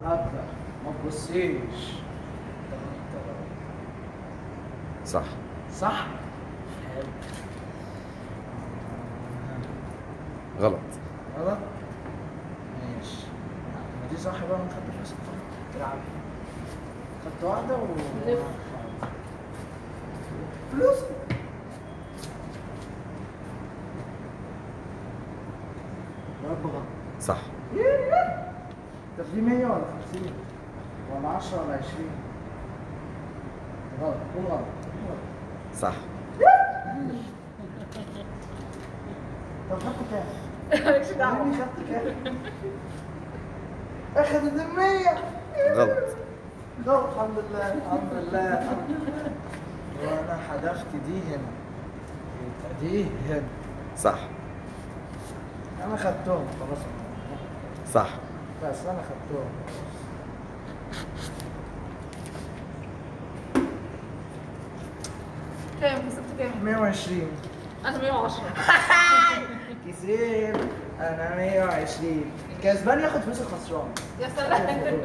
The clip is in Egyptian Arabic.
أبدأ ما تبصيش. صح. صح؟ حلو. غلط. غلط؟ ماشي. ما دي صح بقى، انا خدت فلوس. تلعب. خدت واحدة و فلوس. رب غلط. صح. طب دي 100 ولا 50 ولا 10 ولا 20؟ غلط، قول غلط. صح. طب خدت كام؟ مالكش دعوة. خدت كام؟ اخدت ال 100. غلط. غلط. الحمد لله الحمد لله الحمد لله. وانا حذفت دي هنا، يبقى دي هنا. صح. انا خدتهم خلاص. صح. بس انا خدتهم. كام كسبت كام؟ 120. انا 110. كسب انا 120. كسبان ياخد فلوس الخسران. يا سلام.